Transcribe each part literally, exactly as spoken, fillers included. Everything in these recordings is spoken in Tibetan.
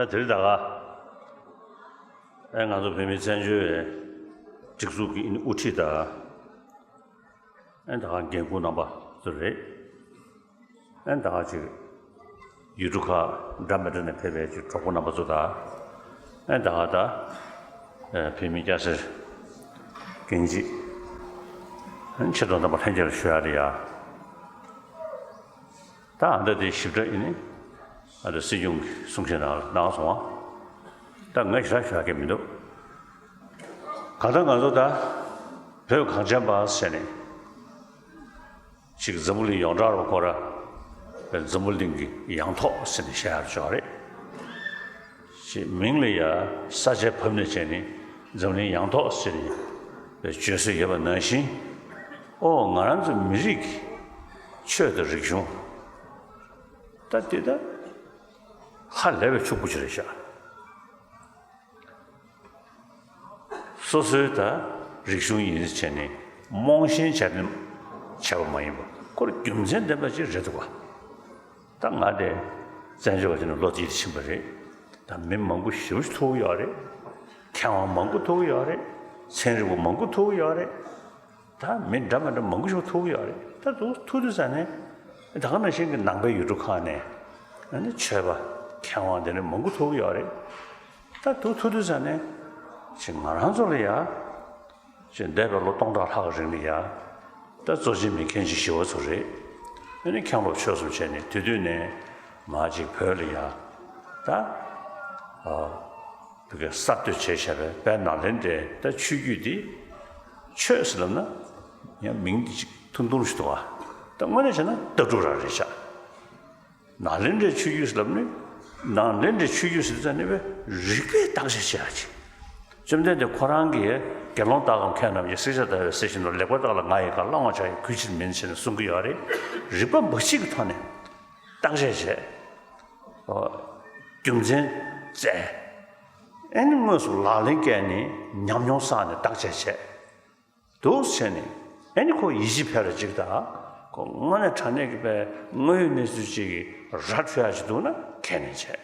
ད་དེ་རིང་ད་ག་ཨེ་ང་ཚོ་བོད་མིའི་བཙན་བྱོལ་བའི་སྒྲིག་འཛུགས་ཀྱི་དབུ་ཁྲིད་དང་། ཨེ་ད་ག་འགན་འཁུར་རྣམ་པ་ཚོ་རེད། ཨེ་ད་ག་ཅིག་ཡུལ་གྲུ་ཁག་འདྲ་མི་འདྲ་ནས་ཕེབས་པའི་ཅིག་གྲོགས་པོ་རྣམ་པ་ཚོ་དང་། ཨེ་ད་ག་ད་ཨེ་བོད་མི་སྐྱ་སེར་རྒན་བྱིས། ཨེ་ཆེ་མཐོ་རྣམ་པ་ལྷན་རྒྱས་ལ་ཞུ་ཡ་རེད་ཡ། ད་ཨ་འདྲ་དེ་ཞིབ་ཕྲ་ཡིན་ནི་ཨ་འདྲ་སྲིད་སྐྱོང་གི་གསུང་བཤད་ནང་ལ་གནང་སོང་བ། ད་ངས་ཞེ་དྲག་ཞུ་ཡ་གི་མི་འདུག་གང་ལྟར་ང་ཚོ་ད་བོད་གངས་ཅན་པ་ཟེར་ནས་ཅིག་འཛམ་བུ་གླིང་ཡོངས་གྲགས་རུ་ཁོ་ར་འཛམ་བུ་གླིང་གི་ཡང་ཐོག་ཟེར་ནས་བཤད་ཡ་ཅིག་ཡོད་རེད། ཅིག་མིང་ལ་ཡ་ས་ཆའི་ཕབ་ནས་བྱས་ནས་འཛམ་གླིང་ཡང་ཐོག་ཟེར་ནས་བརྗོད་སྲོལ་ཡོད་པ་ནང་བཞིན། ཨོ་ང་རང་ཚོ་མི་རིགས་ཀྱི་ཆོས་དང་རིག་གཞུང་། ད་དེ་ད་ཧ་ལས་པའི་ཕྱུག་པོ་ཅིག་རེད་ཤག་སོ་སོའི་ད་རིག་གཞུང་ཡིན་ཟེར་བྱས་ནས་རྨོངས་ཞེན་བྱས་ནས་བྱས་པ་མ་ཡིན་པ། ཁོ་རང་རྒྱུ་མཚན་ལྡན་པ་ཅིག་རེད་འདུག་ག་ད་ང་དེ་བཙན་བྱོལ་བ་ཅིག་ནས་ལོ་དེ་ཕྱིན་པ་རེད། ད་མི་མང་པོ་ཞེ་པོ་ཅིག་ཐུག་གི་ཡོད་རེད། མཁས་དབང་མང་པོ་ཐུག་གི་ཡོད་རེད། ཚན་རིག་པ་མང་པོ་ཐུག་གི་ཡོད་རེད། ད་མི་འདྲ་མི་འདྲ་མང་པོ་ཞིག་ཐུག་གི་ཡོད་རེད། ད་དུ་ཐུག་དུས་ཙ་ནས་ད་ག་ནང་བཞིན་གྱི་ནང་པའི་ཡུལ་གྲུ་ཁག་ནས་ཨ་ནི་ཆོས་པ་མཁས་དབང་དེ་འདྲ་མང་པོ་ཐུག་གི་ཡོད་རེད། ད་དུ་ཐུག་དུས་ཙ་ནས་ཅིག་ང་རང་ཚོ་ལ་ཡ་ཅིག་འདས་པའི་ལོ་སྟོང་ཕྲག་ལྷག་རིང་ལ་ཡ་ད་གཙོ་ཆེ་མི་མཁན་ཆེན་ཞི་བ་ཚོ་རེད། ཨ་ནི་མཁན་སློབ་ཆོས་གསུམ་བྱས་ནས་དེ་དུས་ནས་མ་ཅིག་བོད་ལ་ཡ་ད་ཨ། བོད་སྐད་གསར་གཏོད་བྱས་བཞག་པའི་དཔལ་ནཱ་ལེནྡྲའི་ད་ཆོས་བརྒྱུད་འདི་ཆོས་ཟེར་ལབ་ན་ཡང་མིང་འདི་ཅིག་ཐུང་ཐུང་ཞིག་འདུག་ག་ད་དངོས་གནས་བྱས་ན་ལྟ་གྲུབ་རང་རེད་ཤག་ནཱ་ལེནྡྲའི་ཆོས་བརྒྱུད་ཟེར་ལབ་ནི་ནཱ་ལེནྡྲའི་ཆོས་བརྒྱུད་ཟེར་ཙ་ནས་བས་རིག་པས་བརྟག་དཔྱད་བྱེད་ཡ་ཅིག་བཅོམ་ལྡན་འདས་ཁོ་རང་གིས་དགེ་སློང་དག་གམ་མཁས་རྣམས་ཀྱིས། བསྲེགས་བཅད་བརྡར་བའི་གསེར་བཞིན་དུ། ལེགས་པར་བརྟགས་ལ་ང་ཡི་བཀའ། བླང་བར་བྱ་ཡི་གུས་ཕྱིར་མིན། ཟེར་ནས་གསུང་གི་ཡོད་རེད། རིག་པ་འབའ་ཞིག་གི་ཐོག་ནས་བརྟག་དཔྱད་བྱས། རྒྱུ་མཚན་བཙལ། ཨེ་ནི་དངོས་སུ་ལག་ལེན་བཀལ་ནས་ཉམས་མྱོང་བསགས་ནས་བརྟག་དཔྱད་བྱས། འདུག་བྱས་ནས་ཨེ་ནི་ཁོ་ཡིད་ཆེས་འཕེར་བ་ཅིག་དང་། ཁོ་དངོས་གནས་དྲང་གནས་ཀྱི་པའི་དངོས་ཡོད་གནས་ཚུལ་ཅིག་གི་ར་འཕྲོད་ཡ་ཅིག་འདུག་ན་ཁས་ལེན་བྱས།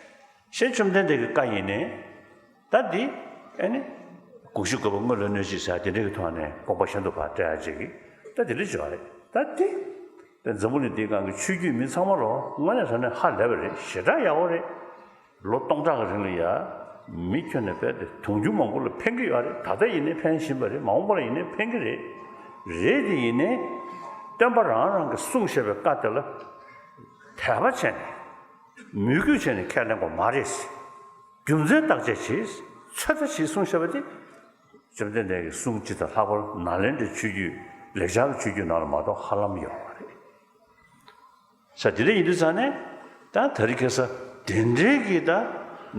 ཞེས་བཅོམ་ལྡན་འདས་ཀྱི་བཀའ་ཡིན་ནས། ད་འདི་ཨེ་ནི་དགོངས་གཞི་དགོས་པ་དངོས་ལ་གནོད་བྱེད་ཟེར་དེ་འདྲ་གི་ཐོག་ནས་དགོངས་པ་གཞན་དུ་ཕར་བཀྲལ་ཡ་ཅིག་གི་ད་དེ་འདྲ་ཅིག་ཡོད་རེད། ད་འདི་པའི་འཛམ་བུ་གླིང་འདིའི་སྒང་གི་ཆོས་བརྒྱུད་མི་ཚང་མ་ལོ་དངོས་གནས་དྲང་གནས་ཧ་ལས་པ་རེད། ཞེ་དྲག་ཡག་པོ་རེད། ལོ་སྟོང་ཕྲག་གི་རིང་ལ་ཡ་མི་ཁྱོན་ནས་རྦད་དེ་དུང་ཕྱུར་མང་པོ་ལ་ཕན་གྱི་ཡོད་རེད། ད་ལྟ་ཡིན་ནའི་ཕན་བཞིན་པ་རེད། མ་འོངས་པ་ལ་ཡིན་ནའི་ཕན་གྱི་རེད། རེད་དེ་ཡིན་ནའི་སྟོན་པ་རང་རང་གིས་གསུངས་བཞག་པའི་བཀའ་དེ་ལ་དད་པ་བྱས་ནས་མོས་གུས་བྱས་ནས་ཁས་ལེན་དགོས་མ་རེད། རྒྱུ་མཚན་བརྟག་དཔྱད་བྱེད། ཚོད་ལྟ་བྱེད་གསུངས་བཞག་པ་དེ་བཅོམ་ལྡན་འདས་ཀྱི་གསུང་སྤྱི་དང་ལྷག་པར་ནཱ་ལེནྡྲའི་ཆོས་བརྒྱུད་ལེགས་སྦྱར་གྱི་ཆོས་བརྒྱུད་ནང་ལ་མ་གཏོགས་ཧ་ལམ་ཡོད་མ་རེད། ས་དེ་འདྲ་ཡིན་དུས་ཙང་ནས་ད་དེ་རིང་ཁ་སང་དེ་འདྲའི་གི་ད་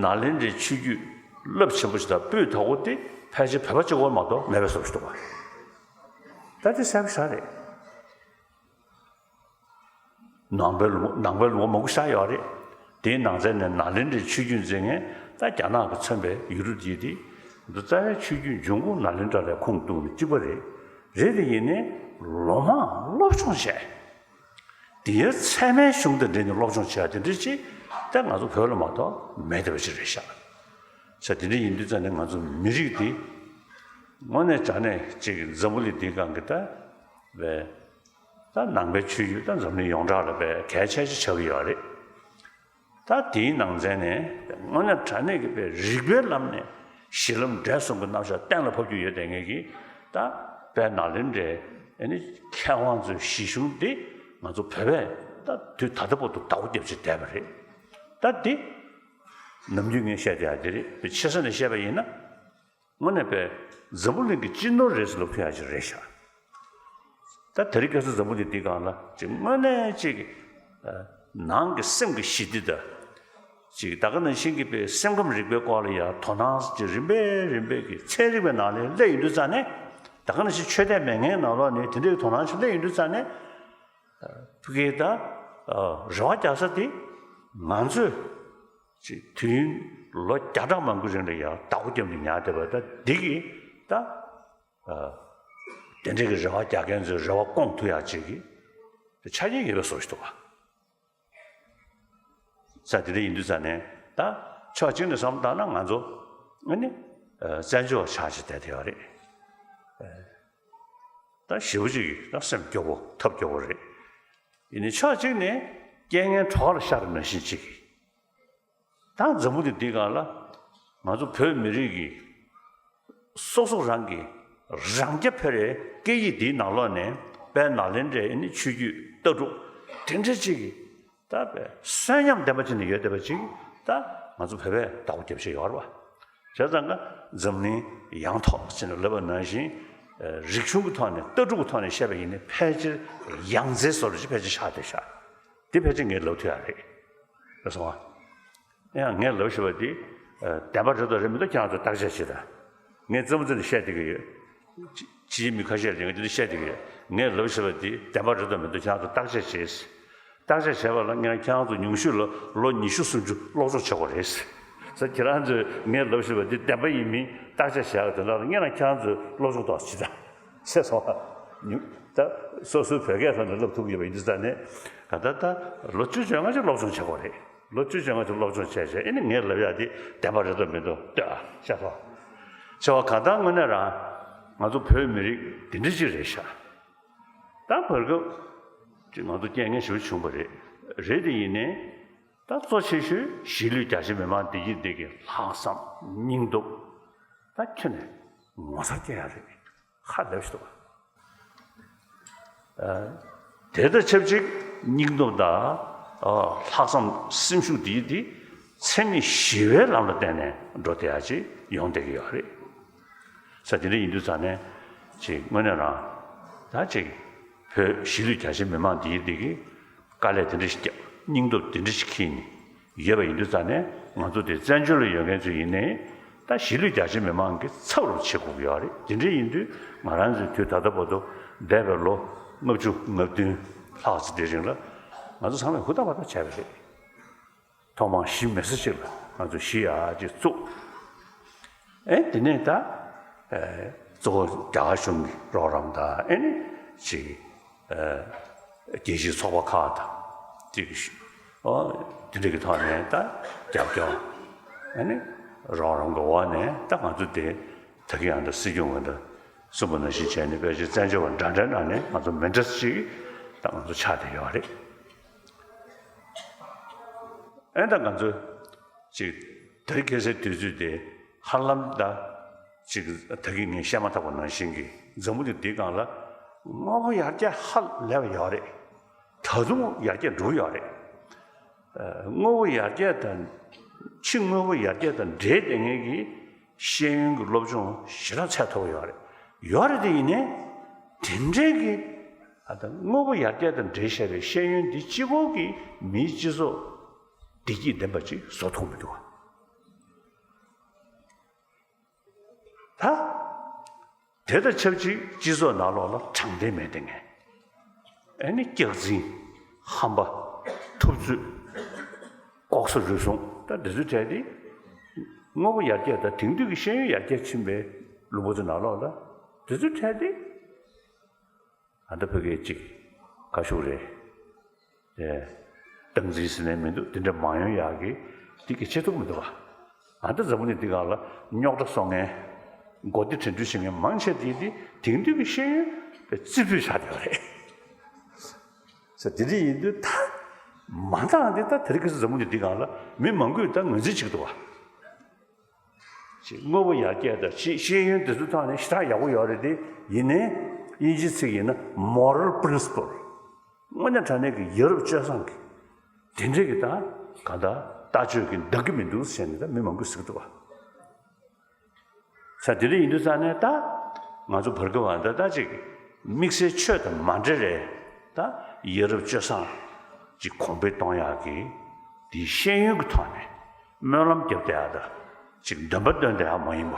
ནཱ་ལེནྡྲའི་ཆོས་བརྒྱུད་རླབས་ཆེན་པོ་ཞིག་དང་སྤུས་དག་པོ་དེ་ཕལ་ཆེར་བོད་པ་གཅིག་པོ་མ་གཏོགས་མེད་པའི་བཟོ་ཞིག་འདུག་ག་ད་དེ་གསལ་པོ་ཞེ་དྲག་རེད། ནང་པའི་ལུང་ནང་པའི་ལུང་པ་མང་པོ་ཞིག་ཡོད་རེད། དེའི་ནང་ཚན་ནས་ནཱ་ལེནྡྲའི་ཆོས་བརྒྱུད་འཛིན་མཁན་ད་རྒྱ་ནག་གིས་མཚོན་པའི་ཡུལ་གྲུ་འདི་དེ་འདི་རྩ་བའི་ཆོས་བརྒྱུད་འབྱུང་ཁུངས་ནཱ་ལེནྡྲ་ལ་ཁུངས་གཏུགས་ནས་གཅིག་པ་རེད། རེད་དེ་ཡིན་ནའི་ལོ་མང་སློབ་སྦྱོང་བྱས། དེའི་ཚད་མའི་གཞུང་དང་འབྲེལ་ནས་སློབ་སྦྱོང་བྱེད་ཡ་དེ་འདྲ་ཅིག་ད་ང་ཚོ་བོད་ལ་མ་གཏོགས་མེད་བསྡད་པ་ཅིག་རེད་ཤག་ས་དེ་འདྲ་ཡིན་དུས་ཙང་ནས་ང་ཚོ་མི་རིགས་འདི་དངོས་གནས་དྲང་གནས་ཅིག་འཛམ་བུ་གླིང་འདིའི་སྒང་གི་ད་བའི་ད་ནང་པའི་ཆོས་བརྒྱུད་ད་འཛམ་གླིང་ཡོངས་གྲགས་ལ་བའི་གལ་ཆེ་ཤོས་ཆགས་ཀྱི་ཡོད་རེད། ད་དེའི་ནང་ཚན་ནས་དངོས་གནས་དྲང་གནས་ཀྱི་བའི་རིགས་པའི་ལམ་ནས་གཞི་ལམ་འབྲས་གསུམ་གྱི་རྣམ་གཞག་གཏན་ལ་ཕབ་རྒྱུ་ཡོད་བསྡད་མཁན་གྱི་ད་བའི་ནཱ་ལེནྡྲའི་ཨ་ནི་མཁས་དབང་ཚོའི་གཞི་གཞུང་འདི་ང་ཚོ་བོད་པས་ད་དུས་ད་ལྟ་བར་དུ་བདག་པོ་རྒྱབ་བྱས་བསྡད་པ་རེད། ད་འདི་ནམ་རྒྱུན་ངས་བཤད་བསྡད་ཡ་འདི་རེད། བའི་ཆེ་ས་ནས་བཤད་པ་ཡིན་ན། དངོས་གནས་པའི་འཛམ་བུ་གླིང་གི་སྤྱི་ནོར་རེད་ཟེར་ལབ་ཐུབ་ཡ་ཅིག་རེད་ཤག་ད་དེ་རིང་ཁ་སང་འཛམ་བུ་གླིང་འདིའི་སྒང་ལ་ཅིག་དངོས་གནས་ཅིག་ཨ་ནང་གི་སེམས་ཀྱི་ཞི་བདེ་དང་། ཅིག་ད་ག་ནང་བཞིན་གྱི་པའི་སེམས་ཁམས་རིག་པའི་སྐོར་ལ་ཡ་དོ་སྣང་ཅིག་རིམ་པས་རིམ་པས་ཀྱི་ཚན་རིག་པའི་ནང་ལ་སླེབས་ཡོང་དུས་ཙང་ནས། ད་ག་ནང་བཞིན་ཆོས་དད་མེད་མཁན་ནང་ལོགས་ནས་དེ་འདྲའི་དོ་སྣང་ཅིག་སླེབས་ཡོང་དུས་ཙང་ནས། ཕ་གིའི་ད་ཨ་རེ་བ་རྒྱག་ས་དེ་ང་ཚོས། ཅིག་དུས་ཡུན་ལོ་བརྒྱ་ཕྲག་མང་པོའི་རིང་ལ་ཡང་བདག་པོ་བརྒྱབ་ནས་ཉར་བསྡད་པ་ད་འདི་གིས་ད་ཨ་དེ་འདྲའི་གི་རེ་བ་རྒྱག་མཁན་ཚོའི་རེ་བ་སྐོང་ཐུབ་ཡག་ཅིག་གི་ཆ་རྐྱེན་ཡོད་པའི་བཟོ་ཞིག་འདུག་ག་ས་དེ་འདྲ་ཡིན་དུས་ཙང་ནས་ད་ ཕྱོགས་གཅིག་ནས་བསམ་བློ་བཏང་ན་ང་ཚོ་ཨ་ནི་བཙན་བྱོལ་བ་ཆགས་བྱས་བསྡད་བསྡད་ཡོད་རེད། ད་ཞེ་པོ་ཅིག་ད་སེམས་སྐྱོ་པོ་ཐབས་སྐྱོ་པོ་རེད། ཡིན་ནའི་ཕྱོགས་གཅིག་ནས་རྐྱེན་ངན་གྲོགས་ལ་ཤར་ནང་བཞིན་ཅིག་ད་འཛམ་བུ་གླིང་འདིའི་སྒང་ལ་ང་ཚོ་བོད་མི་རིགས་ཀྱི་སོ་སོ་རང་གི་རང་རྐྱ་འཕེར་བའི་སྐད་ཡིག་འདིའི་ནང་ལོགས་ནས་དཔལ་ནཱ་ལེནྡྲའི་ཨ་ནི་ཆོས་བརྒྱུད་ལྟ་གྲུབ་དེ་འདྲ་ཅིག་གི་ད་དཔེ་གསོན་ཉམས་ལྡན་པ་ཅིག་ནས་ཡོད་བསྡད་པ་ཅིག་ད་ང་ཚོ་བོད་པས་བདག་པོ་རྒྱབ་བྱས་ཡོད་རེད་པ། བྱས་ཙང་ཀ་འཛམ་གླིང་ཡང་ཐོག་ཅེས་ནས་ལབ་པ་ནང་བཞིན། རིག་གཞུང་གི་ཐོག་ནས་ལྟ་གྲུབ་ཀྱི་ཐོག་ནས་བཤད་པ་ཡིན་ན་ཕལ་ཆེར་ཡང་རྩེ་བཟོ་འདྲ་ཅིག་ཕལ་ཆེར་ཆགས་བསྡད་ཤག་འདི་ཕལ་ཆེར་ངས་ལབ་ཐུབ་ཡག་རེད། རེད་སོང་ཨ། ཡང་ངས་ལབ་བཞིན་པ་འདི་བདེན་པ་རེད་དོ་རེད་མི་འདུག་ཁྱེད་རང་ཚོ་བརྟག་དཔྱད་བྱེད་དང་། ངས་རྩེད་མོ་རྩེ་ནས་བཤད་བསྡད་ཀྱི་ཡོད། ཕྱིའི་མི་ཁ་ཤས་ལ་ངས་འདི་འདྲ་བཤད་བསྡད་ཀྱི་ཡོད། ངས་ལབ་བཞིན་པ་འདི་བདེན་པ་རེད་དོ་མི་འདུག་ཁྱེད་རང་ཚོ་བརྟག་དཔྱད་བྱེད། བརྟག་དཔྱད་བྱས་པ་ལ་ངས་ཁྱེད་རང་ཚོ་ཉུང་ཤོས་ལ་ལོ་ཉི་ཤུ་སུམ་ཅུ་སློབ་སྦྱོང་བྱེད་དགོས་རེད། ཟེར་ཁྱེད་རང་ཚོས་ངས་ལབ་བཞིན་པ་འདི་བདེན་པ་ཡིན་མིན་བརྟག་དཔྱད་བྱེད་ཡག་དོན་དག་ལ་ངས་རང་ཁྱེད་རང་ཚོའི་སློབ་སྦྱོང་ཏོག་ཙམ་བྱེད་དང་། ཟེར་སོང་བ། ད་སོ་སོའི་བོད་སྐད་ཐོག་ནས་ལབ་ཐུབ་ཀྱི་ཡོད་པ་ཡིན་དུས་ཙང་ནས་ག་ད་ད་ལོ་བཅུ་བཅོ་ལྔ་ཅིག་སློབ་སྦྱོང་བྱེད་དགོས་རེད། ལོ་བཅུ་བཅོ་ལྔ་ཅིག་སློབ་སྦྱོང་བྱས་བྱས་ཨེ་ནི་ངས་ལབ་ཡག་འདི་བདེན་པ་རེད་དོ་མི་འདུག་ལྟོས་ཨ་ཤ་ཐོག་ཆེ་བ་གང་ལྟར་དངོས་གནས་རང་ང་ཚོ་བོད་མི་རིགས་འདི་འདྲ་ཅིག་རེད་ཤག་ད་བར་སྐབས་ཅིག་ང་ཚོ་རྐྱེན་ངན་ཞེ་པོ་བྱུང་བ་རེད། རེད་དེ་ཡིན་ནའི་ད་གཙོ་ཆེ་ཤོས་གཞིས་ལུས་རྒྱ་ཆེ་མི་མང་བདེ་སྐྱིད་འདི་གི་ལྷག་བསམ་སྙིང་སྟོབས་ད་ཁྱོན་ནས་ངོ་མཚར་སྐྱེ་ཡག་རེད། ཧ་ལས་པ་ཞིག་འདུག་ཨ། དེ་དང་ཆབས་ཅིག་སྙིང་སྟོབས་དང་། ཨ། ལྷག་བསམ་སེམས་ཤུགས་འདི་འདི་འཚེ་མེད་ཞི་བའི་ལམ་ལ་བརྟེན་ནས་འགྲོ་བསྡད་ཡག་ཅིག་ཡོང་བསྡད་ཀྱི་ཡོད་རེད། ས་དེ་འདྲ་ཡིན་དུས་ཙང་ནས་ཅིག་དངོས་གནས་རང་ད་ཅིག་བོད་གཞིས་ལུས་རྒྱ་ཆེ་མི་མང་འདི་འདི་གི་དཀའ་ལས་དེ་འདྲ་ཞིག་བརྒྱབ། སྙིང་སྟོབས་དེ་འདྲ་ཞིག་འཁྱེར་ནས་ཡོད་པ་ཡིན་དུས་ཙང་ནས་ང་ཚོ་དེ་བཙན་བྱོལ་ལ་ཡོད་མཁན་ཚོ་ཡིན་ནའི་ད་གཞིས་ལུས་རྒྱ་ཆེ་མི་མང་གི་ཚབ་རུ་བྱེད་དགོས་ཀྱི་ཡོད་རེད། དེ་འདྲ་ཡིན་དུས་ང་རང་ཚོའི་དུས་ད་ལྟ་བར་དུ་འདས་པའི་ལོ་ལྔ་བཅུ་ང་བདུན་ལྷག་ཙམ་དེ་རིང་ལ་ང་ཚོ་ཚང་མས་ཧུར་ཐག་བར་ཐག་བྱས་པ་རེད། ཐོག་མར་གཞིས་མི་ས་གཅིག་ལ་ང་ཚོ་གཞིས་ཡག་ཅིག་བཙུགས། ཨེ་དེ་ནས་ད་ཨེ་གཙོ་བོ་རྒྱ་གར་གཞུང་གི་རོགས་རམ་དང་ཨེ་ནི་ཅིག་ཨེ་རྒྱལ་སྤྱིའི་ཚོགས་པ་ཁག་དང་ཅིག་ཨོ་དེ་འདྲ་གི་ཐོག་ནས་ད་རྒྱབ་སྐྱོར་ཨེ་ནི་རོགས་རམ་གི་འོག་ནས་ད་ང་ཚོ་དེ་ད་གི་ཡང་ད་སྲིད་སྐྱོང་ང་ད་གསུངས་པ་ནང་བཞིན་བྱས་ནས་ཕལ་ཆེར་བཙན་བྱོལ་བ་འདྲ་འདྲའི་ནང་ནས་ང་ཚོ་མི་འདྲ་ཅིག་ད་ང་ཚོ་ཆགས་བསྡད་ཡོད་རེད། ཨེ་ད་ང་ཚོ་ཅིག་དེ་རིང་ཁ་སང་དུས་ཚོད་དེ་ཧ་ལམ་ད་ཅིག་ད་གིན་ངས་བཤད་མ་ཐག་པ་ནང་བཞིན་གྱི་འཛམ་བུ་གླིང་འདིའི་སྒང་ལ་དངོས་པོ་ཡར་རྒྱས་ཧ་ལས་པ་ཡོད་རེད། ད་དུང་ཡར་རྒྱས་འགྲོ་ཡོད་རེད། ཨ། དངོས་པོ་ཡར་རྒྱས་དང་ཕྱི་དངོས་པོ་ཡར་རྒྱས་དང་འབྲེལ་བསྡད་མཁན་གྱི་ཤེས་ཡོན་གྱི་སློབ་སྦྱོང་ཞེ་དྲག་ཚད་མཐོ་པོ་ཡོད་རེད། ཡོད་རེད་དེ་ཡིན་ནའི་དེ་འདྲའི་གི་ཨ་ད་དངོས་པོ་ཡར་རྒྱས་དང་འབྲེལ་བཞག་པའི་ཤེས་ཡོན་འདི་གཅིག་པོ་གིས་མིའི་སྤྱི་ཚོགས་བདེ་སྐྱིད་ལྡན་པ་ཅིག་བཟོ་ཐུབ་མི་འདུག་ག་ད། དེ་དང་ཆབས་ཅིག་སྤྱི་ཚོགས་ནང་ལོགས་ལ་དྲང་བདེན་མེད་དེ་ངས། ཨ་ནི་སྐྱག་རྫུན། ཧམ་པ། ཐུབ་ཚོད། ལྐོག་ཟ་རུལ་སུངས་ད་འདི་ཚོའི་གྲས་དེ། དངོས་པོ་ཡར་རྒྱས་དང་དེང་དུས་ཀྱི་ཤེས་ཡོན་ཡར་རྒྱས་ཕྱིན་པའི་ལུང་པ་ཚོའི་ནང་ལོགས་ལ་འདི་ཚོའི་གྲས་དེ། ཨ་ད་ཕ་གིའི་གཅིག་ཁ་ཤུགས་རེད། ཨེ། སྟངས་འཛིན་ཟེར་ནས་མི་འདུག་དེ་འདྲ་མ་ཡོང་ཡག་གི་དེ་གི་ཆེ་ཐུག་མི་འདུག་ག་ཨ་ད་འཛམ་བུ་གླིང་འདི་སྒང་ལ་རྙོག་དྲ་བཟོ་མཁན། མགོ་བདེ་དྲན་འཕྲུལ་བྱེད་མཁན་མང་ཆེ་དེ་དེ་དེང་དུས་ཀྱི་ཤེས་ཡོན་དེ་རྩིས་སྤྲོད་བྱ་དེ་རེད། ས་དེ་འདྲ་ཡིན་དུས་ད་མ་འདང་དེ་ད་དེ་རིང་ཁ་སང་འཛམ་བུ་གླིང་འདི་སྒང་ལ་མི་མང་པོས་ད་ངོས་འཛིན་བྱེད་ཀྱི་འདུག་ག་ཅིག་དངོས་པོ་ཡར་རྒྱས་དང་ཤེས་ཤེས་ཡོན་དེ་ཚོའི་ཐོག་ནས་ཞེ་དྲག་ཡག་པོ་ཡོད་རེད་དེ། ཡིན་ནའི་དབྱིན་ཇིའི་ཚིག་ཡིན་ན་moral principle། དངོས་གནས་དྲང་གནས་ཀྱི་ཡ་རབས་སྤྱོད་བཟང་གི་དེ་འདྲའི་གི་ད་ག་ད་ལྟ་སྤྱོད་ཀྱི་འདང་གི་མི་འདུག་ཟེར་ནས་ད་མི་མང་པོས་ཟེར་གི་འདུག་ག་ས་དེ་འདྲ་ཡིན་དུས་ཙང་ནས་ད་ང་ཚོ་བར་སྐབས་བ་ད་ད་ཅིག་དམིགས་བསལ་ཆོས་དང་མ་འབྲེལ་རེད། ད་ཡ་རབས་སྤྱོད་བཟང་ཅིག་གོང་འཕེལ་གཏོང་ཡག་གི་དེའི་ཤེས་ཡོན་གྱི་ཐོག་ནས། སྨོན་ལམ་རྒྱབ་བསྡད་ཡག་དང་ཅིག་འདོན་པ་འདོན་བསྡད་ཡག་མ་ཡིན་པ།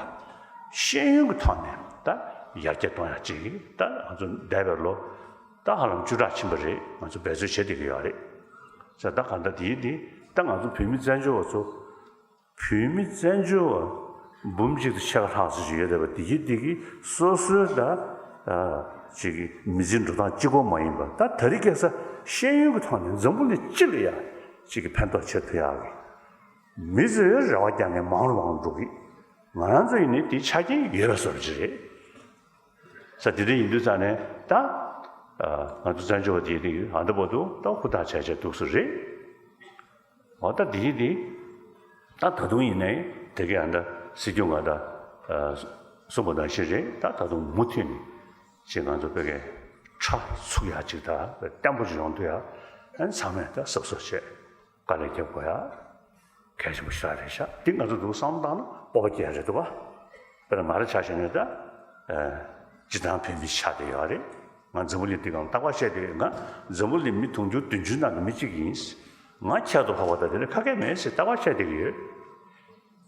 ཤེས་ཡོན་གྱི་ཐོག་ནས་ད་ཡར་རྒྱས་གཏོང་ཡག་ཅིག་ད་ང་ཚོ་འདས་པའི་ལོ་ད་ཧ་ལམ་བཅུ་ཕྲག་ཕྱིན་པ་རེད། ང་ཚོ་འབད་རྩོལ་བྱེད་བསྡད་ཀྱི་ཡོད་རེད། ས་ད་གང་ལྟར་དེའི་དེ་ད་ང་ཚོ་བོད་མི་བཙན་བྱོལ་བ་ཚོ། བོད་མི་བཙན་བྱོལ་བ་འབུམ་གཅིག་དང་ཕྱེད་ཀ་ལྷག་ཙམ་ཞིག་ཡོད་བསྡད་པ་དེ་གི་དེ་གི་སོ་སོའི་ད་ཅིག་གི་མི་ཚེའི་འགྲོ་སྟངས་གཅིག་པོ་མ་ཡིན་པ། ད་ད་རེས་ཁ་སང་ཤེས་ཡོན་གྱི་ཐོག་ནས་འཛམ་བུ་གླིང་སྤྱི་ལ་ཡ་ཅིག་གི་ཕན་ཐོགས་བྱེད་ཐུབ་ཡག་གི་མི་ཚོས་རེ་བ་རྒྱག་མཁན་མང་རུ་མང་རུ་འགྲོ་གི། ང་རང་ཚོ་ཡིན་ནའི་དེའི་ཆ་རྐྱེན་ཡོད་པ་བཟོ་འདྲ་ཅིག་རེད། ས་དེ་འདྲ་ཡིན་དུས་ཙང་ནས་ད། ཨ། ང་ཚོ་བཙན་བྱོལ་བ་དེ་ཡིན་དུས་ཨ་འདི་བར་དུ་ད་ཧུར་ཐག་བྱས་བྱས་འདུག་སེ་རེད། འོ་ད་དེ་ཡིན་དེ། ད་ད་དུང་ཡིན་ནའི་དེ་གའི་ཨ་འདྲ་སྲིད་སྐྱོང་ང་ད། ཨ། གསུངས་པ་ནང་བཞིན་རེད། ད་ད་དུང་མུ་མཐུད་ནས་ཅིག་ང་ཚོ་བོད་སྐད་ཁྲ་ཚུགས་ཡག་ཅིག་ད་བརྟན་པོ་ཅིག་ཡོང་ཐུབ་ཡག་ཨ་ནི་ཚང་མས་ད་གཟབ་གཟབ་བྱས་དཀའ་ལས་རྒྱབ་དགོས་ཡག་གལ་ཆེན་པོ་ཞིག་རེད་ཤག་འདི་ང་ཚོ་འདུག་བསམ་བློ་བཏང་ན་སྤོབས་པ་སྐྱེ་ཡག་རེད་འདུག་ག་དཔེར་ན་ང་རང་ཆ་བཞག་ན་ད། ཨ། སྤྱིར་བཏང་བོད་མི་ཆགས་བསྡད་ཡོད་རེད། ང་འཛམ་བུ་གླིང་འདི་སྒང་རྟག་པར་བཤད་བསྡད་ཡོད། ང་འཛམ་བུ་གླིང་མི་དུང་ཕྱུར་བདུན་ཅུ་ནང་གི་མི་གཅིག་ཡིན། ང་ཁྱད་དུ་འཕགས་པ་དང་དེ་ལས་ཁ་སྐད་མེད་ཟེར་རྟག་པར་བཤད་བསྡད་ཀྱི་ཡོད།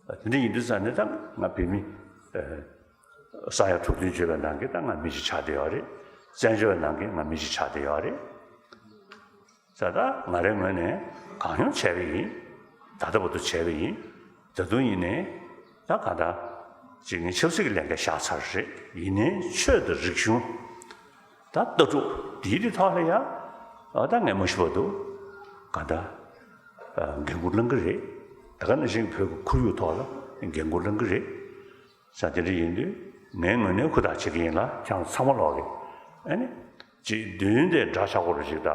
དེ་འདྲ་ཡིན་དུས་ཙང་ནས་ད་ང་བོད་མི། ཨ། ས་ཡ་དྲུག་བདུན་བརྗེས་པའི་ནང་གི་ད་ང་མི་གཅིག་ཆགས་བསྡད་ཡོད་རེད། བཙན་བྱོལ་བའི་ནང་གི་ང་མི་གཅིག་ཆགས་བསྡད་ཡོད་རེད། ས་ད་ང་རའི་ངོས་ནས་གང་ཡོང་བྱས་པ་ཡིན། ད་ལྟ་བར་དུ་བྱས་པ་ཡིན། ད་དུང་ཡིན་ནའི་ད་ག་ད་ཅིག་ངས་ཆབ་སྲིད་ཀྱི་ལས་འགན་བཞག་ཚར་རེད། ཡིན་ནའི་ཆོས་དང་རིག་གཞུང་། ད་ལྟ་གྲུབ་འདིའི་དེ་ཐོག་ལ་ཡ། ཨ། ད་ངས་མ་ཞུ་བར་དུ་ག་ད། ཨ། འགན་འཁུར་བླང་གི་རེད། ད་ག་ནང་བཞིན་བོད་ཀྱི་ཁོར་ཡུག་ཐོག་ལ་འགན་འཁུར་བླང་གི་རེད། ས་དེ་འདྲ་ཡིན་དུས་ངའི་ངོས་ནས་ཧུར་ཐག་བྱེད་ཀྱི་ཡིན་ལ། ཁྱེད་རང་ཚང་མ་ལོག་གི། ཨ་ནི་ཅིག་མདུན་དེ་འདྲ་ཆགས་ཀྱི་རེད་ཅིག་ད།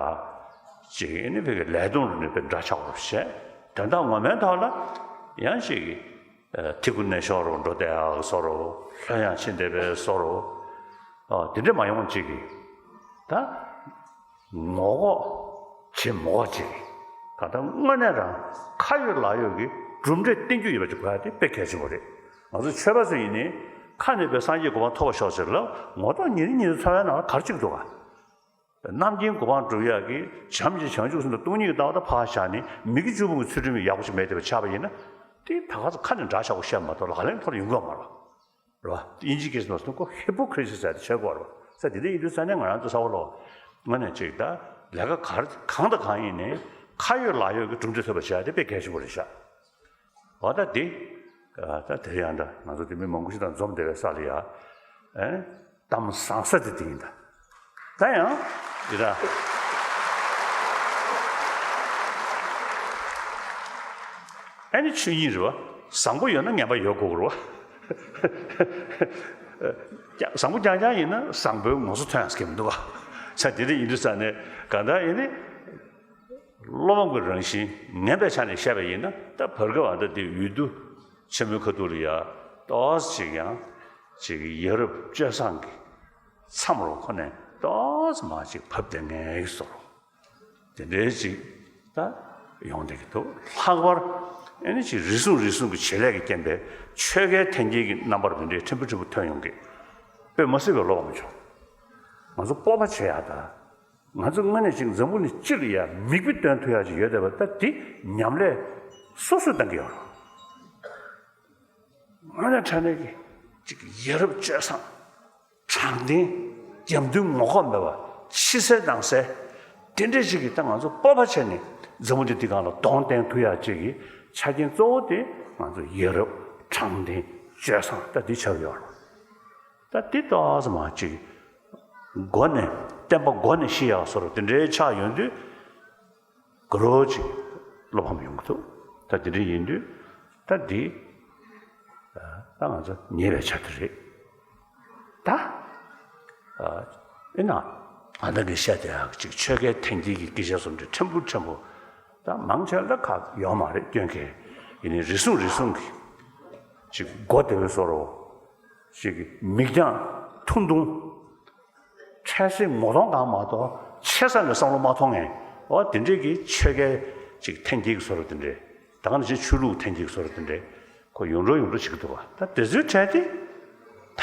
ཅིག་ཨ་ནི་བོད་ཀྱི་ལས་དོན་རུ་ནས་དཔེ་འདྲ་ཆགས་ཀྱི་རེད་བཤད། དོན་དག་ངོ་མའི་ཐོག་ལ་ཡང་ཅིག་ཨ། ཐི་གུ་ནས་ཤོར་རོ་འགྲོ་བསྡད་ཡག་བཟོ་རོ། ལྷོད་ཡངས་ཕྱིན་བསྡད་པའི་བཟོ་རོ། ཨ། དེ་འདྲ་མ་ཡོང་ཅིག་གི་ད། ངོ་ལྐོག་བྱེད་མ་དགོས་ཅིག་གི་ད་ལྟ་དངོས་གནས་རང་ཁ་ཡོད་ལག་ཡོད་ཀྱི་གྲུབ་འབྲས་བསྟན་རྒྱུ་ཡོད་པ་ཅིག་དགོས་ཡ་དེ་དཔེ་གལ་ཆེན་པོ་རེད། ང་ཚོ་ཆོས་པ་ཚོ་ཡིན་ནའི་ཁ་ནས་དཔེ་སངས་རྒྱས་གོ་འཕང་ཐོབ་པར་ཤོག་ཟེར་ལབ། ངོ་ཐོག་ཉིན་རེ་ཉིན་རེ་འཚོ་བའི་ནང་ལ་ག་རེ་བྱེད་ཀྱི་འདུག་ག་རྣམ་མཁྱེན་གོ་འཕང་སྒྲུབ་ཡག་གི་བྱམས་ཀྱི་བྱང་ཆུབ་སེམས་དང་སྟོང་ཉིད་ཀྱི་ལྟ་བ་ད་ཕར་བཞག་ནས་མི་དགེ་བཅུ་སྤོང་གི་ཚུལ་ཁྲིམས་ཡག་པོ་ཞིག་མེད་བསྡད་པ་ཆགས་པ་ཡིན་ན། དེ་ད་ག་ཚོད་ཁ་ནས་འདྲ་ཆགས་པོ་བཤད་མ་གཏོགས་ལག་ལེན་ཐོག་ལ་ཡོང་གི་ཡོད་མ་རེད་པ། རེད་པ། དབྱིན་ཇིའི་སྐད་ཆ་ནང་དུ་ཁོ་ཧི་པོ་ཀི་རེ་སི་ཟེར་དེ་བྱེད་དགོས་རེད་པ། ས་དེ་འདྲ་ཡིན་དུས་ས་ནས་ང་རང་ཚོ་ས་བོ་ལོ། དངོས་གནས་ཅིག་ད་ལས་ཀ་ག་རེ་གང་དང་གང་ཡིན་ནའི་ཁ་ཡོད་ལག་ཡོད་ཀྱི་གྲུབ་འབྲས་ཐོབ་པ་བྱེད་ཡ་དེ་དཔེ་གལ་ཆེན་པོ་རེད་ཤག་འོ་ད་དེ། ད་དེ་ཡང་ད་ང་ཚོ་དེ་མི་མང་པོ་ཞིག་དང་འཛོམས་བསྡད་པའི་ས་ལ་ཡ། ཨེ། གཏམ་བཟང་ས་དེ་དེ་ཡིན་ད། ད་ཡང་། འདི་ད། ཨེ་ནི་ཆོས་ཉིད་རེད་པ། བཟང་པོ་ཡོད་ན་ངན་པ་ཡོད་དགོས་རེད་པ། བཟང་པོ་རྐྱང་རྐྱང་ཡིན་ན་བཟང་པོའི་ངོ་སོ་ཐོན་ཡག་གི་མི་འདུག་ག་ས་དེ་འདྲ་ཡིན་དུས་ས་ནས་གང་ལྟར་ཡིན་ནི། བློ་ཕམ་གྱི་རང་བཞིན་ངན་པའི་ཆ་ནས་བཤད་པ་ཡིན་ན། ད་བར་སྐབས་ཨ་ད་དེ་འོས་བསྡུ་ཆེན་མོའི་ཁ་ཐུག་ལ་ཡ་ཏོག་ཙམ་ཅིག་ཡང་ཅིག་ཡ་རབས་སྤྱོད་བཟང་གི་མཚམས་རུ་ཁོ་ནས་ཏོག་ཙམ་མར་ཅིག་བབས་བསྡད་མཁན་གྱི་བཟོ་འདྲ། དེ་འདྲའི་ཅིག་ད་ཡོང་བསྡད་ཀྱི་འདུག་ལྷག་པར་ཨེ་ནི་ཅིག་རེ་ཟུང་རེ་ཟུང་གི་བྱེད་ལས་ཀྱི་རྐྱེན་པས་ཆོས་ཁའི་འཐེན་འཁྱེར་གྱི་རྣམ་པར་དེ་འདྲའི་ཕྲན་བུ་ཕྲན་བུ་ཐོན་ཡོང་གི། དཔེ་མ་སྲིད་པའི་བློ་ཕམ་བྱུང་། ང་ཚོ་སྤོབས་པ་བྱེད་ཡག་ད། ང་ཚོ་དངོས་གནས་ཅིག་འཛམ་བུ་གླིང་སྤྱི་ལ་ཡ་མིག་དཔེ་སྟོན་ཐུབ་ཡག་ཅིག་ཡོད་བསྡད་པ་ད་དེ་ཉམས་ལེན་སོ་སོས་གཏང་གི་ཡོད་རེད། དངོས་གནས་དྲང་གནས་ཀྱི་ཅིག་ཡ་རབས་སྤྱོད་བཟང་། དྲང་བདེན། རྒྱབ་མདུན་ངོ་ལྐོག་མེད་པ། ཕྱི་གསལ་ནང་གསལ། དེ་འདྲས་ཅིག་གིས་ད་ང་ཚོ་སྤོབས་པ་བྱས་ནས་འཛམ་བུ་གླིང་འདི་སྒང་ལ་གདོང་བསྟན་ཐུབ་ཡག་ཅིག་གི་ཆ་རྐྱེན་གཙོ་བོ་དེ་ང་ཚོ་ཡ་རབས། དྲང་བདེན། སྤྱོད་བཟང་ད་འདི་ཆགས་ཡོད་རེད། ད་འདི་ཏོག་ཙམ་མར་ཅིག་སྒོ་ནས་བསྟན་པ་སྒོ་ནས་ཤི་ཡག་བཟོ་འདྲ་དེ་འདྲའི་ཆགས་ཡོང་དུས་དགའ་རབ་ཅིག་བློ་ཕམ་ཡོང་གི་འདུག་ད་དེ་འདྲ་ཡིན་དུས་ད་འདི་ད་ང་ཚོ་ཉེས་པའི་ཆ་དེ་རེད། ད་ཨེ་ན་ང་ད་གིན་བཤད་བསྡད་ཡག་ཅིག་ཆོལ་ཁའི་འཐེན་འཁྱེར་གྱི་སྐད་ཆ་བཟོ་འདྲ་ཕྲན་བུ་ཕྲན་བུ། ད་མང་ཆེ་ལ་ཁག་ཡོད་མ་རེད། སྐྱོན་གལ་ཡིན་ནའི་རེ་ཟུང་རེ་ཟུང་གི་ཅིག་སྒོ་བདེ་བའི་བཟོ་འདྲ། ཅིག་མིག་རྒྱང་ཐུང་ཐུང་། འཕྲལ་སེལ་ངོ་གདོང་གང་མ་གཏོགས་ཆེ་ས་ནས་བསམ་བློ་མ་ཐོངས་ངས། འོ་དེ་འདྲས་ཀྱི་ཆོལ་ཁའི་ཅིག་འཐེན་འཁྱེར་གྱི་བཟོ་འདྲ་དེ་འདྲས། ད་ག་ནང་བཞིན་ཆོས་ལུགས་འཐེན་འཁྱེར་གྱི་བཟོ་འདྲ་དེ་འདྲས་ཁོ་ཡོང་འགྲོ་ཡོང་འགྲོ་བྱེད་ཀྱི་འདུག་བ། ད་དེ་ཚོའི་གྲས་དེ་ད་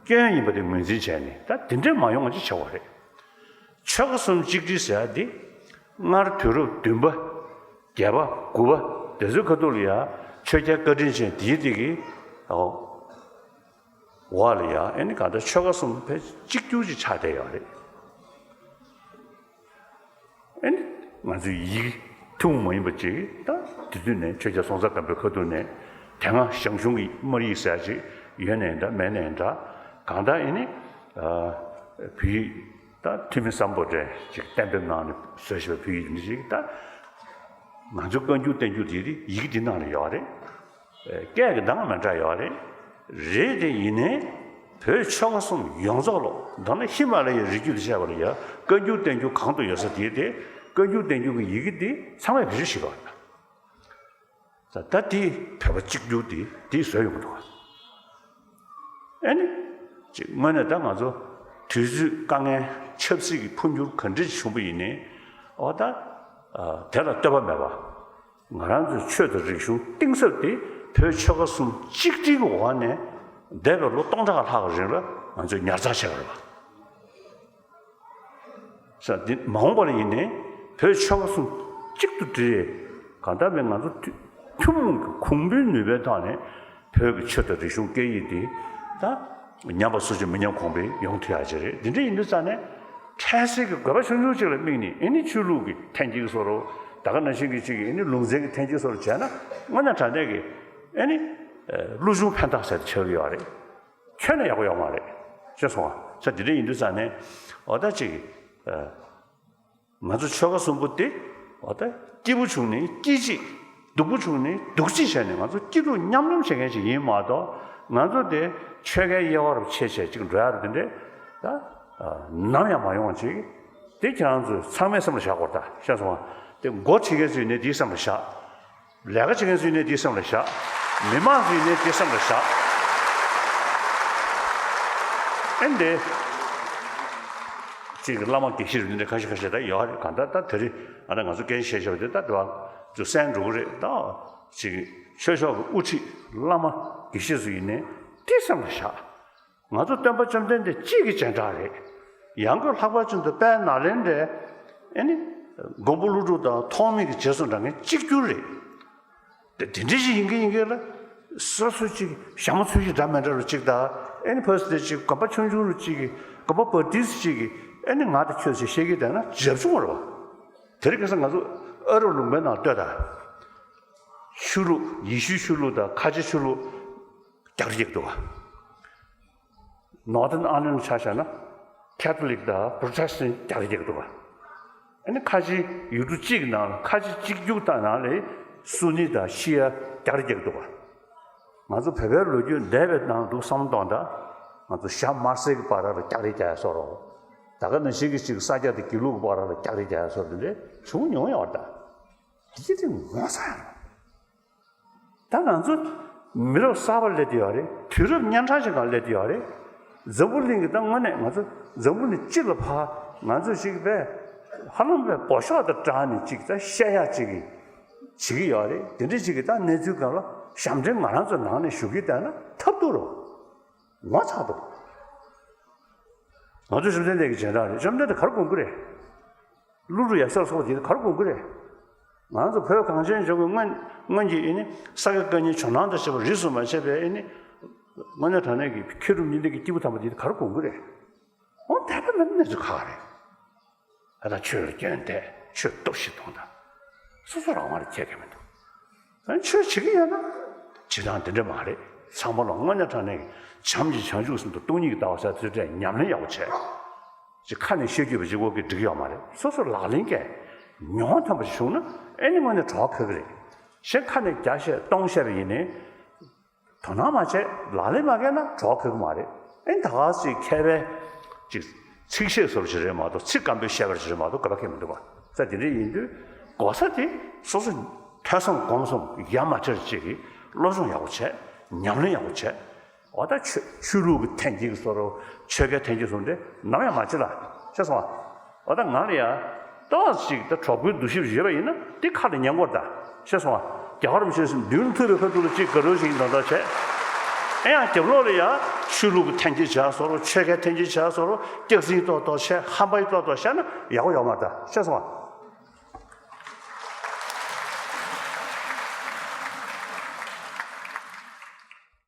སྐྱོན་ཡིན་པ་དེ་ངོས་འཛིན་བྱས་ནས་ད་དེ་འདྲས་མ་ཡོང་བ་ཅིག་བྱ་བ་རེད། ཆོལ་ཁ་གསུམ་གཅིག་སྒྲིལ་ཟེར་ཡ་དེ་སྔར་དུས་རབས་བདུན་པ། བརྒྱད་པ། དགུ་པ་དེ་ཚོའི་ཁ་ཐུག་ལ་ཡ་ཆོས་རྒྱལ་བཀའ་དྲིན་ཅན་དེའི་དེ་གི་འོག་ལ་ཡ་ཨེ་ནི་གང་ལྟར་ཆོལ་ཁ་གསུམ་ཕལ་གཅིག་གྱུར་ཅིག་ཆགས་བསྡད་ཡོད་རེད། ཨེ་ནི་ང་ཚོའི་ཡིག་ཐུན་མོང་མ་ཡིན་པ་ཅིག་ད་དེ་དུས་ནས་ཆོས་རྒྱལ་སྲོང་བཙན་སྒམ་པོའི་ཁ་ཐུག་ནས་དེ་སྔ་ཞང་ཞུང་གི་སྨར་ཡིག་ཟེར་ཡ་ཅིག་ཡོད་ནའི་འདྲ་མེད་ནའི་འདྲ། གང་ལྟར་ཨེ་ནི་བོད་ཡིག་ད་ཐུ་མི་སམ་བྷོ་ཊས་ཅིག་གཏན་འབེབས་གནང་ནས་བཟོས་བཞག་པའི་བོད་ཡིག་འདི་ཅིག་ད། ང་ཚོའི་བཀའ་འགྱུར་བསྟན་འགྱུར་དེ་ཡི་གེ་འདི་ནང་ལ་ཡོད་རེད། སྐད་ཀྱི་གདངས་མི་འདྲ་ཡོད་རེད། རེད་དེ་ཡིན་ནའི་བོད་ཆོལ་ཁ་གསུམ་ཡོངས་རྫོགས་ལོ། མདོར་ན་ཧི་མ་ལ་ཡའི་རི་རྒྱུད་དུ་བཤད་པ་ལ་ཡ་བཀའ་འགྱུར་བསྟན་འགྱུར་གང་དུ་ཡོད་ས་དེ་དེ་བཀའ་འགྱུར་བསྟན་འགྱུར་གྱི་ཡི་གེ་འདི་ཚང་མས་བེད་སྤྱོད་བྱེད་དགོས་པ། ད་ལྟ་དེའི་བོད་པ་གཅིག་གྱུར་དེ་དེས་བཟོས་ཡོང་གི་འདུག་ཨེ་ནི། ཅིག་དངོས་གནས་ད་ང་ཚོ་དུས་ཚོད་དཀའ་ངལ་ཆབ་སྲིད་ཀྱི་འཕོ་འགྱུར་ག་འདྲ་ཞིག་བྱུང་པ་ཡིན་ནའི་འོ་ད། དེ་ལ་ལྟོས་པ་མེད་པ། ང་རང་ཚོའི་ཆོས་དང་རིག་གཞུང་གཏིང་ཟབ་དེ་བོད་ཆོལ་ཁ་གསུམ་གཅིག་སྒྲིལ་གྱི་འོག་ནས་འདས་པའི་ལོ་སྟོང་ཕྲག་ལྷག་གི་རིང་ལ་ང་ཚོས་ཉར་ཚགས་བྱས་པ་རེད་པ། ས་འདི་མ་འོངས་པ་ལ་ཡིན་ནའི་བོད་ཆོལ་ཁ་གསུམ་གཅིག་ཏུ་སྒྲིལ། གང་ལྟར་མིན་ང་ཚོ་ཐུ་ཐུན་མོང་གི་གོང་བུའི་ནུས་པའི་ཐོག་ནས་བོད་ཀྱི་ཆོས་དང་རིག་གཞུང་སྐད་ཡིག་འདི་ད་ཉམས་པ་སོར་ཆུད་མི་ཉམས་གོང་འཕེལ་ཡོང་ཐུབ་ཡག་ཅིག་རེད། འདི་འདྲ་ཡིན་དུས་ཙང་ནས་འཕྲལ་སེལ་གྱི་དགོས་པ་ཆུང་ཆུང་ཅིག་ལ་དམིགས་ནས་ཨེ་ནི་ཆོས་ལུགས་ཀྱི་འཐེན་འཁྱེར་བཟོ་རོགས། ད་ག་ནང་བཞིན་གྱི་ཅིག་གིས་ཨེ་ནི་ལུང་ཚན་གྱི་འཐེན་འཁྱེར་བཟོ་རོགས་བྱས་ན་དངོས་གནས་དྲང་གནས་ཀྱི་ཨེ་ནི་ཀླུ་ཆུང་ཕན་བཏགས་ཟེར་དེ་ཆགས་ཀྱི་ཡོད་རེད། ཁྱོན་ནས་ཡག་པོ་ཡོད་མ་རེད། ཤེས་སོང་ང་། ས་དེ་འདྲ་ཡིན་དུས་ཙང་ནས་འོ་ད་ཅིག་ཨ། ང་ཚོ་ཆོལ་ཁ་གསུམ་པོ་དེ་འོ་ད་སྐྱིད་པོ་བྱུང་ནས་སྐྱིད་ཅིག་སྡུག་པོ་བྱུང་ནས་སྡུག་ཅིག་བྱས་ནས་ང་ཚོ་སྐྱིད་སྡུག་མཉམ་མྱོང་བྱེད་མཁན་ཞིག་ཡིན་མ་གཏོགས་ང་ཚོ་དེ་ཆོལ་ཁའི་དབྱེ་བ་རུ་ཕྱེ་བྱས་ཅིག་འགྲོ་ཡ་རུ་དེ་འདྲ་ད་ནམ་ཡང་མ་ཡོང་བ་ཅིག་དེ་ཁྱེད་རང་ཚོས་ཚང་མས་སེམས་ལ་བཞག་དགོས་རེད་ད། ཤེས་སོང་ང་། དེ་མགོ་ཁྲིད་མཁན་ཚོས་ནས་དེའི་སེམས་ལ་བཞག་ལས་ཀ་བྱེད་མཁན་ཚོས་ནས་དེའི་སེམས་ལ་བཞག་མི་མང་ཚོས་ནས་དེའི་སེམས་ལ་བཞག་ཨེ་འདི། ཅིག་བླ་མ་དགེ་བཤེས་རེད་འདི་འདྲ་ཁ་ཤས་ཁ་ཤས་ད་ཡོད་རེད། གང་ལྟར་ད་དེ་རིང་ཨ་ན་ང་ཚོ་སྐད་ཆ་བཤད་བཤད་པ་དེ་ད་དེ་བ་ཚོ་གསན་འགྲོ་གི་རེད་ད། ཅིག་ཆོས་ཕྱོགས་ཀྱི་དབུ་ཁྲིད་བླ་མ་དགེ་བཤེས་ཚོ་ཡིན་ནའི་དེའི་སེམས་ལ་བཞག་ང་ཚོ་སྟོན་པ་བཅོམ་ལྡན་འདས་གཅིག་གི་སྤྱན་དྲངས་རེད། ཡང་སྒོས་ལྷག་པར་ཅན་དུ་དཔལ་ནཱ་ལེནྡྲའི་ཨེ་ནི། མགོན་པོ་ཀླུ་སྒྲུབ་དང་ཐོགས་མེད་ཀྱི་རྗེས་སུ་འབྲང་མཁན་གཅིག་གྱུར་རེད། དེ་དེ་འདྲ་ཞིག་ཡིན་གི་ཡིན་གི་ལ། སོ་སོ་གཅིག་ཞྭ་མོ་ཚུལ་བཞིན་འདྲ་མི་འདྲ་རུ་གཅིག་དང་ཨེ་ནི་ཕ་སི་དེ་གཅིག་དགོན་པ་ཆུང་ཆུང་རུ་གཅིག་གི་དགོན་པ་བ་ཏི་སི་གཅིག་གི་ཨེ་ནི་ང་དང་ཁྱོད་ཅེས་བཤད་ཀྱི་བསྡད་ན་རྒྱབ་ཆུང་བ་རེད་བ། དེ་རིང་ཁ་སང་ང་ཚོ་ཨ་རབ་ལུང་པའི་ནང་ལྟོས་དང་། ཆོས་ལུགས་ཡེ་ཤུའི་ཆོས་ལུགས་དང་ཁ་ཆེ་ཆོས་ལུགས་རྒྱག་རེས་བྱེད་ཀྱི་འདུག་བ། Northern Ireland་ཆ་བཞག་ན་Catholic་དང་Protestant་རྒྱག་རེས་བྱེད་ཀྱི་འདུག་བ། ཨ་ནི་ཁ་ཆེ་ཡུལ་གྲུ་གཅིག་གི་ནང་ལ་ཁ་ཆེ་གཅིག་གྱུར་དང་ནང་ལས་སུ་ནི་དང་ཤི་ཡ་རྒྱག་རེས་བྱེད་ཀྱི་འདུག་བ། ང་ཚོ་བོད་པའི་ལོ་རྒྱུས་འདས་པའི་ནང་དུ་བསམ་བློ་གཏོང་དང་། ང་ཚོ་ཞྭ་དམར་སེར་གྱི་བར་ལ་རྒྱག་རེས་རྒྱག་ཡ་བཟོ་རོགས། ད་ག་ནང་བཞིན་གྱི་ཅིག་ས་སྐྱ་དང་དགེ་ལུགས་ཀྱི་བར་ལ་རྒྱག་རེས་རྒྱག་ཡ་བཟོ་འདི་འདྲ་བྱུང་མྱོང་ཡོད་རེད་ད། དེ་དེ་ངོ་ཚ་ཡ་རེད། ད་ང་ཚོ་མི་རབས་གསར་པ་སླེབས་བསྡད་ཡོད་རེད། དུས་རབས་གཉན་འཕྲང་ཞིག་སྒང་སླེབས་བསྡད་ཡོད་རེད། འཛམ་བུ་གླིང་གི་ད་དངོས་གནས་ང་ཚོ་འཛམ་བུ་གླིང་སྤྱི་ལ་ཕར་ང་ཚོ་ཞིག་པས་ཧ་ལམ་པས་འབོ་ཤོག་དང་སྦྲགས་ནས་ཅིག་ད་བཤད་ཡག་ཅིག་གི་བྱེད་ཀྱི་ཡོད་རེད། དེ་འདྲ་ཅིག་གི་ད་གནས་ཚུལ་སྒང་ལ་ཞབས་འདྲེན་ང་རང་ཚོ་ནང་ནས་ཞུ་གི་བསྡད་ན་ཐབས་སྡུག་རེད། ངོ་ཚ་འདུག་ང་ཚོ་བཅོམ་ལྡན་འདས་ཀྱི་རྗེས་འབྲང་རེད། བཅོམ་ལྡན་འདས་ག་རེ་དགོངས་ཀྱི་རེད། ཀླུ་སྒྲུབ་ཡབ་སྲས་སོགས་དེ་ག་རེ་དགོངས་ཀྱི་རེད། ང་ཚོ་བོད་གངས་ཅན་ལྗོངས་ཀྱི་སྔོན་སྔོན་གྱི་ཨེ་ནི་ས་དགེ་བཀའ་རྙིང་ཇོ་ནང་དང་བཅས་པ་རིས་སུ་མ་ཆད་པའི་ཨེ་ནི་དངོས་གནས་དྲང་གནས་ཀྱི་མཁས་གྲུབ་གཉིས་ལྡན་གྱི་སྐྱེས་བུ་དམ་པ་དེ་ག་རེ་དགོངས་ཀྱི་རེད། འོ་དད་པ་མེད་ན་གནས་ཚུལ་ཁག་རེད། ཨ་ད་ཆོས་ལ་སྐྱོན་བསྡད། ཆོས་སྟོབས་ཤིག་གཏོང་དང་། སོ་སོ་རང་དབང་ལ་ཁྱད་ཀྱི་མི་འདུག་ཨ་ཆོས་བྱེད་ཀྱི་ཡོད་ན་བྱེད་སྟངས་འདི་འདྲ་མ་རེད། ཚང་མ་ལ་དངོས་གནས་དྲང་གནས་ཀྱི་བྱམས་ཀྱི་བྱང་ཆུབ་སེམས་དང་སྟོང་ཉིད་ཀྱི་ལྟ་བ་ཟེར་དེ་འདྲས་ཉམས་ལེན་ཡག་པོ་བྱས། ཅིག་ཁ་ནས་བཤད་རྒྱུ་བ་ཅིག་འོག་གི་འགྲིག་ཡོད་མ་རེད། སོ་སོ་ལག་ལེན་གྱི་མྱོང་ཐོན་པ་ཞིག་བྱུང་ན་ཨེ་ནི་དངོས་གནས་གྲོགས་ཁེགས་ཀྱི་རེད། གཞན་ཁ་ནས་བརྒྱ་བཤད་སྟོང་བཤད་པ་ཡིན་ནའི། དོ་སྣང་མ་བྱས་ལག་ལེན་མ་བཀལ་ན་གྲོགས་ཁེགས་ཀྱི་མ་རེད། ཨེ་ད་ག་ཟེ་མཁས་པའི་ཅིག་ཚིག་བཤད་བཟོ་འདྲ་ཞིག་རེད་མ་གཏོགས་ཚིག་སྐམ་པོའི་བཤད་པ་འདྲ་ཞིག་རེད་མ་གཏོགས་དགོས་པ་ཁེགས་མི་འདུག་བ། ས་དེ་འདྲ་ཡིན་དུས་གོ་ས་དེ་སོ་སོ་ཐོས་བསམ་སྒོམ་གསུམ་ཡ་མ་བྲལ་ཅིག་གིས་སློབ་སྦྱོང་ཡག་པོ་བྱས། ཉམས་ལེན་ཡག་པོ་བྱས། འོ་ད་ཆོས་ཆོས་ལུགས་ཀྱི་འཐེན་འཁྱེར་བཟོ་འདྲ། ཆོལ་ཁའི་འཐེན་འཁྱེར་བཟོ་འདྲ་ནམ་ཡང་མ་བྱེད་ལ། ཤེས་སོང་ང་། འོ་ད་ང་ལ་ཡ་ཏོག་ཙམ་ཅིག་ད་གྲོགས་པོའི་འདུ་ཤེས་ཡོད་པ་ཡིན་ན་དེ་ཁ་ལ་ཉན་དགོས་རེད་ད། ཤེས་སོང་ང་། རྒྱལ་བ་རིན་པོ་ཆེ་མདུན་ཐུག་པའི་ཁ་ཐུག་ལ་ཅིག་དགའ་རོགས་ཤིག་ཡིན་དང་ད་བྱས། ཨེ་ཡང་རྒྱབ་ལོགས་ལ་ཡ་ཆོས་ལུགས་ཀྱི་འཐེན་འཁྱེར་བྱས་བཟོ་འདྲ། ཆོལ་ཁའི་འཐེན་འཁྱེར་བྱས་བཟོ་འདྲ། སྐྱག་རྫུན་ཏོག་ཏོག་བཤད། ཧམ་པ་ཡི་ཏོག་ཏོག་བཤད་ན་ཡག་པོ་ཡོད་མ་རེད་ད། ཤེས་སོང་ང་།